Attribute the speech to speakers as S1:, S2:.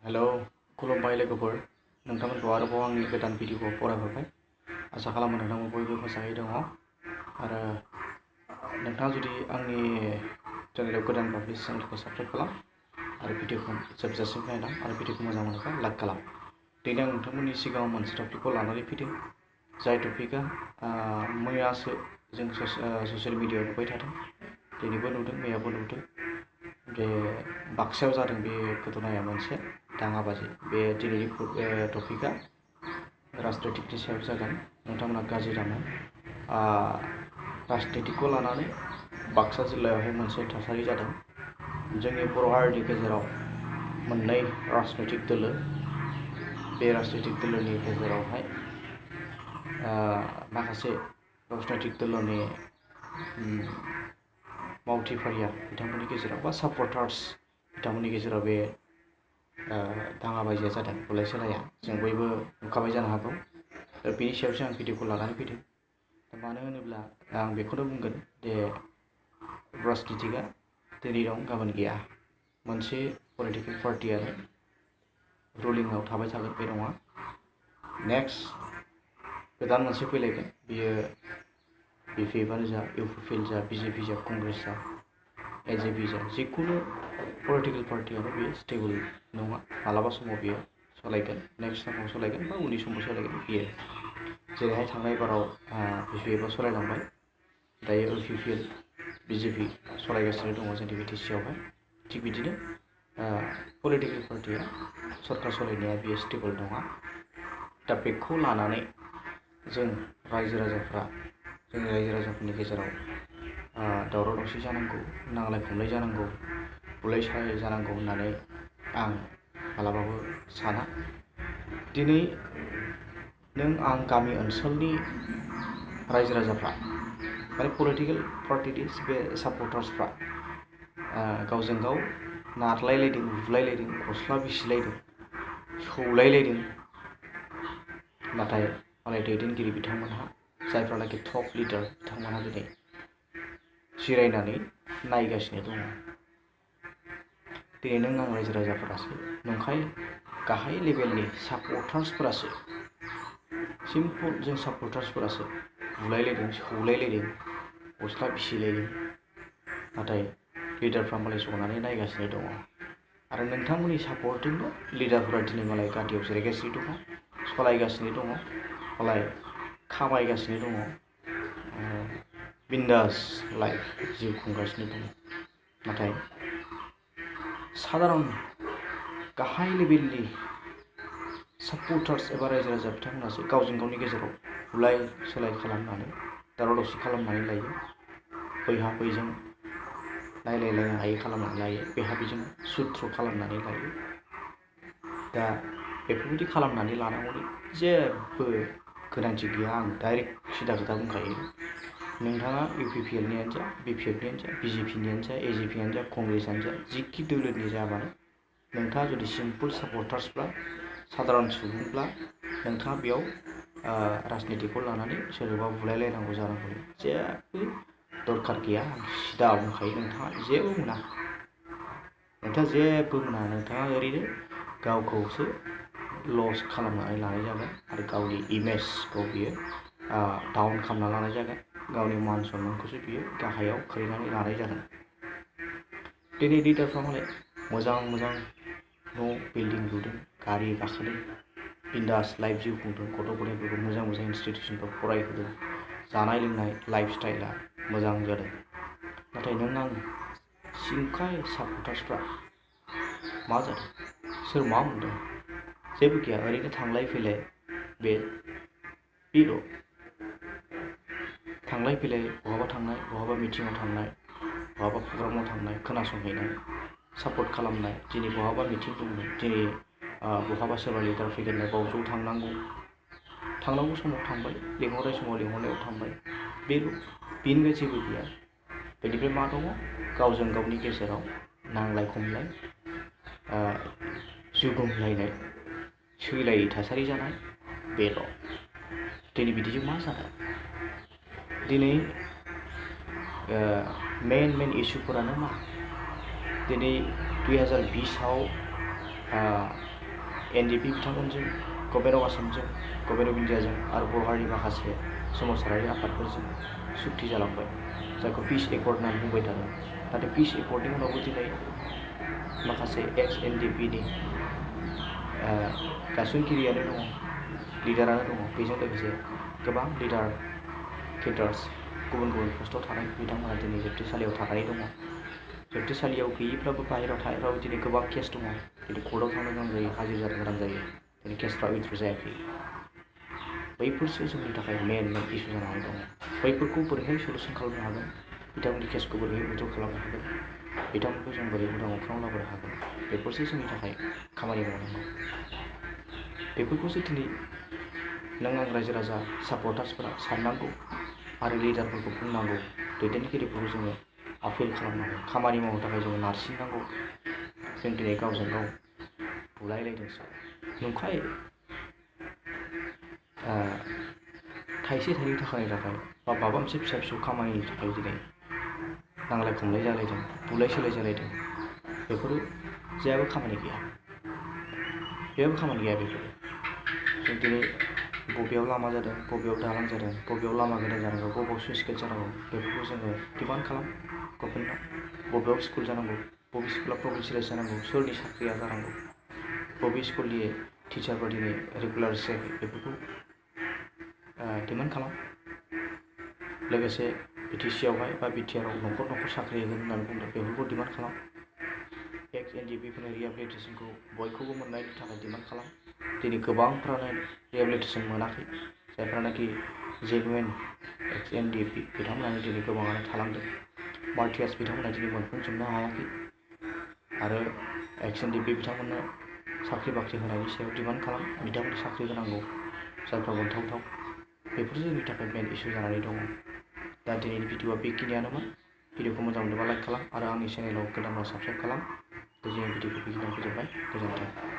S1: Hello खुलुमबाय लोगोफोर नोंथांमोनखौ आरोबाव आंनि गोदान भिडिअखौ फरायहरबाय आसा खालामो नोंथांमोन बयबो मोजाङै दङ आरो नोंथाङा जुदि आंनि चेनेलाव गोदानबा प्लिज चेनेलखौ साबस्क्राइब खालाम आरो भिडिअखौ जोबजासिम नायलां आरो भिडिअखौ मोजां मोनोबा लाइक खालाम। दिनै आं नोंथांमोननि सिगाङाव मोनसे टपिकखौ लानानै फैदों जाय टपिकआ मैयासो जों ससियेल मिडियायाव नुबाय थादों। दिनैबो नुदों मैयाबो नुदों बे बाक्सायाव जादों बे घटनाया मोनसे दाङाबाजि। बे दिनैनि टपिकआ राजनितिकनि सायाव जागोन। नोंथांमोना गाज्रि दामोन राजनितिकखौ लानानै बाक्सा जिल्लायावहाय मोनसे थासारि जादों। जोंनि बर' हारिनि गेजेराव मोननै राजनैतिक दोलो, बे राजनैतिक दोलोनि गेजेरावहाय माखासे राजनैतिक दोलोनि मावथिफारिया बिथांमोननि गेजेराव बा सापर्टार्स बिथांमोननि गेजेराव बे दाङाबाजिया जादों, बुलाय सोलाया जों बयबो नुखाबाय जानो हागौ। बेनि सायावसो आं भिडिअखौ लानानै फैदों। मानो होनोब्ला आं बेखौनो बुंगोन जे राजनितिकआ दिनै दं गाबोन गैया। मोनसे पलिटिकेल पार्टियानो रुलिंआव थाबाय थागोन बे नङा। नेक्स्ट गोदान मोनसे फैलायगोन, बियो BPFआनो जा, UPPआनो जा, BJP जा, कंग्रेस जा, AJP जा, जिखुनु पलिटिकेल पार्टियानो बेयो स्टेबल नङा। मालाबा समाव बियो सोलायगोन, नेक्स्ट समाव सोलायगोन बा उननि समाव सोलायगोन। बियो जेरैहाय थांनाय बाराव BPFआ सोलायलांबाय, दायो UPPL BJP सलायगासिनो दङ जोंनि BTCआवहाय। थिग बिदिनो पलिटिकेल पार्टिया सरकार सलायनाया बियो स्टेबल नङा। दा बेखौ लानानै जों रायजो राजाफोरनि गेजेराव दावराव दावसि जानांगौ, नांलाय खमलाय जानांगौ, बुलाय सोलाय जानांगौ होननानै आं मालाबाबो साना। दिनै नों आं गामि ओनसोलनि रायजो राजाफ्रा माने पलिटिकेल पार्टिनि बे सापर्टार्सफ्रा गावजों गाव नारलायलायदों, बुलायलायदों, गस्ला बिसिलायदों, सौलायलायदों। नाथाय मालाय दैदेनगिरि बिथांमोनहा, जायफ्रानाखि टप लिडार बिथांमोनहा दिनै जिरायनानै नायगासिनो दङ। दिनै नों आं रायजो राजाफोरासो, नंखाय गाहाय लेभेलनि सापर्टार्सफोरासो, सिम्पोल जों सापर्टार्सफोरासो बुलायलायदों, सौलायलायदों, गस्ला बिसिलायदों। नाथाय लिडारफ्रा मालाय जनानै नायगासिनो दङ। आरो नोंथांमोननि सापर्टजोंनो लिडारफोरा दिनै मालाय गादियाव जिरायगासिनो दङ, सलायगासिनो दङ, मालाय खामायगासिनो दङ, बिन्दास लाइफ जिउ खुंगासिनो दङ। नाथाय सादारन गाहाय लेभेलनि सापर्टार्स एबा रायजो राजा बिथांमोनासो गावजों गावनि गेजेराव बुलाय सोलाय खालामनानै दावराव दावसि खालामनानै लायो। बैहा बैजों नायलायलायनो हायै खालामनानै लायो, बेहा बेजों सुथ्रु खालामनानै लायो। दा बेफोरबायदि खालामनानै लानांगौनि जेबो गोनांथि गैया। आं डाइरेक्ट सिदा खोथा बुंखायो। नोंथाङा UPPLनियानो जा, BPFनियानो जा, BJPनियानो जा, AJPआनो जा, कंग्रेसआनो जा, जिखि दोलोनि जाबानो नोंथाङा जुदि सिम्पोल सापर्टार्सब्ला, सादारन सुबुंब्ला, नोंथाङा बेयाव राजनितिकखौ लानानै सोरजोंबा बुलायलायनांगौ जानांगौ जेबो दरखार गैया। आं सिदा बुंखायो, नोंथाङा जेबो मोना, नोंथाङा ओरैनो गावखौसो लस खालामनानै लानाय जागोन आरो गावनि इमेजखौ बियो डाउन खालामना लानाय जागोन। गावनि मान सन्मानखौसो बियो गाहायाव खोलैनानै लानाय जागोन। दिनै लिडारफ्रा मालाय मोजां मोजां न' बिल्डिं लुदों, गारि गाखोदों, बिन्दास लाइफ जिउ खुंदों, गथ' गथायफोरखौ मोजां मोजां इनस्टिटिउसनफ्राव फरायहोदों, जानाय लोंनाय लाइफ स्टाइला मोजां जादों। नाथाय नों आं सिंखाय सापर्टार्सफ्रा मा जादों? सोर मा मोनदों? जेबो गैया, ओरैनो थांलाय फैलाय बेल'। थांलाय फैलाय, बहाबा थांनाय, बहाबा मिटिङाव थांनाय, बहाबा प्रग्रामाव थांनाय, खोनासंहैनाय, सापर्ट खालामनाय। दिनै बहाबा मिटिं दंमोन, दिनै बहाबा सोरबा लिडार फैगोन बावजों थांनांगौ समाव थांबाय, लिंहरनाय समाव लिंहरनायाव थांबाय, बेनिफ्राय जेबो गैया। बेनिफ्राय मा दङ? गावजों गावनि गेजेराव नांलाय खमलाय, जुगुमलायनाय, सैलायै थासारि जानाय, बेल'। दिनै बिदिजों मा जादों? दिनै मेन इसुफोरानो मा? दिनै 2020आव NDP बिथांमोनजों गभर्नमेन्ट अफ आसामजों गभर्नमेन्ट अफ इन्डियाजों आरो बर' हारिनि माखासे सोमावसारारि आफादफोरजों सुक्ति जालांबाय जायखौ पिस एकर्ड होननानै बुंबाय थादों। नाथाय पिस एकर्डनि उनावबो दिनै माखासे एक्स NDPनि गायसनगिरियानो दङ, लिडारानो दङ, बेजों लोगोसे गोबां लिडार केडार्स गुबुन गुबुन पस्टआव थानाय बिथांमोना दिनै जोबथेसालियाव थानानै दङ। जोबथेसालियाव गैयैफ्राबो बाहेरायाव थानायफ्राबो दिनै गोबां केस दङ। दिनै कर्टआव थांनो गोनां जायो, हाजिर जानो गोनां जायो, दिनै केसफ्रा उइथ्र' जायाखै। बैफोरसो जोंनि थाखाय मेन इस्यु जानानै दङ। बैफोरखौ बोरैहाय सलुसन खालामनो हागोन, बिथांमोननि केसखौ बोरैहाय उइथ्र' खालामनो हागोन, बिथांमोनखौ जों बोरै उदां अख्राङाव लाबोनो हागोन, बेफोरसो जोंनि थाखाय खामानि मावनांगौ। बेफोरखौसो दिनै नों आं रायजो राजा सापर्टार्सफोरा साननांगौ आरो लिडारफोरखौ बुंनांगौ, दैदेनगिरिफोरखौ जोङो आपिल खालामनांगौ, खामानि मावनो थाखाय जोङो नारसिननांगौ। जों दिनै गावजों गाव बुलायलायदोंसो, नंखाय थाइसे थाइनै थाखानि थाखाय बा माबा मोनसे फिसा फिसौ खामानिनि थाखाय दिनै नांलाय खमलाय जालायदों, बुलाय सोलाय जालायदों। बेफोरो जेबो खामानि गैया, बेफोरो जों दिनै बबेयाव लामा जादों, बबेयाव दालां जादों, बबेयाव लामा गोदान जानांगौ, बबेयाव स्लुइस गेट जानांगौ, बेफोरखौ जोङो डिमान्ड खालाम गभर्नमेन्टआव। बबेयाव स्कुल जानांगौ, बबे स्कुला प्रभिन्सियेलाइज जानांगौ, सोरनि साख्रिया जानांगौ, बबे स्कुलनि टिचारफोर दिनै रेगुलार जायाखै, बेफोरखौ डिमान्ड खालाम। लोगोसे BTCआवहाय बा BTRआव न'खर न'खर साख्रि होगोन होननानै बुंदों, बेफोरखौ डिमान्ड खालाम। एक्स NDPफोरनि रिहेबिलिटेसनखौ बयखौबो मोननायनि थाखाय डिमान्ड खालाम। दिनै गोबांफ्रानो रिहेबिलिटेसन मोनाखै, जायफ्रानाखि जेनुइन एक्स NDP बिथांमोनानो दिनै गोबाङानो थालांदों। मार्टियार्स बिथांमोना दिनै मोनफुंजोबनो हायाखै आरो एक्स NDP बिथांमोननो साख्रि बाख्रि होनायनि सायाव डिमान्ड खालाम, बिथांमोननो साख्रि होनांगौ जायफ्रा मोनथावथाव। बेफोर जोंनि थाखाय मेन इस्यु जानानै दङ। दा दिनैनि भिडिअआ बेखिनियानोमोन। भिडिअखौ मोजां मोनोबा लाइक खालाम आरो आंनि चेनेलाव गोदानाव साबस्क्राइब खालाम। दिनैनि भिडिअखौ बेखिनियाव फोजोबबाय, गोजोन्थों।